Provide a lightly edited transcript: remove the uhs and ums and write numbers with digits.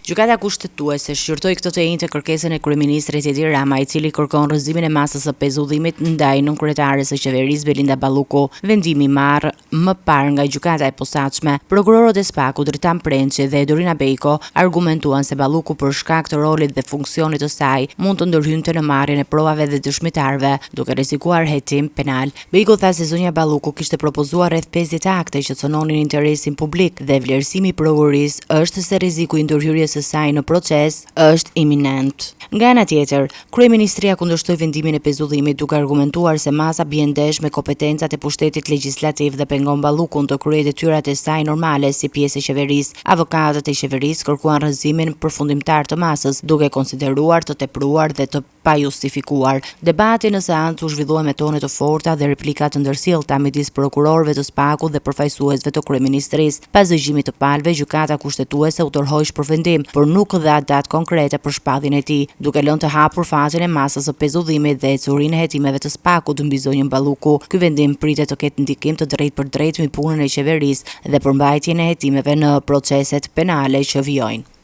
Gjykata Kushtetuese shqyrtoi këtë të enjte kërkesën e kryeministrit Edi Rama, i cili kërkon rrëzimin e masës së pezullimit ndaj nënkryetares së qeverisë Belinda Balluku. Vendimi i marrë më parë nga Gjykata e Posaçme, prokurorët e SPAK-ut Dritan Prençi dhe Dorina Bejko argumentuan se Balluku për shkak të rolit dhe funksionit të saj mund të ndërhynte në marrjen e provave dhe dëshmitarëve, duke rrezikuar hetim penal. Bejko tha se zonja Balluku kishte propozuar rreth 50 akte që cënonin interesin publik dhe vlerësimi i prokurorisë është se rreziku i ndërhyrjes së saj në proces është iminent. Nga ana tjetër, kryeministria kundërshtoi vendimin e pezullimit duke argumentuar se masa bie ndesh me kompetencat e pushtetit legjislativ dhe pengon Ballukun të kryejë detyrat e saj normale si pjesë e qeverisë. Avokatët e qeverisë kërkuan rrëzimin përfundimtar të masës, duke e konsideruar të tepruar dhe të pajustifikuar. Debati në seancë u zhvillua me tone të forta dhe replika të ndërsjellta midis prokurorëve të SPAK-ut dhe përfaqësuesve të kryeministrisë. Pas dëgjimit të palëve, Gjykata Kushtetuese u tërhoq për vendim, por nuk dha datë konkrete për shpalljen e tij, duke lënë të hapur fatin e masës së pezullimit dhe ecurinë e hetimeve të SPAK-ut mbi zonjën Balluku. Ky vendim pritet të ketë ndikim të drejtpërdrejtë mbi punën e qeverisë dhe përmbajtjen e hetimeve në proceset penale që vijojnë.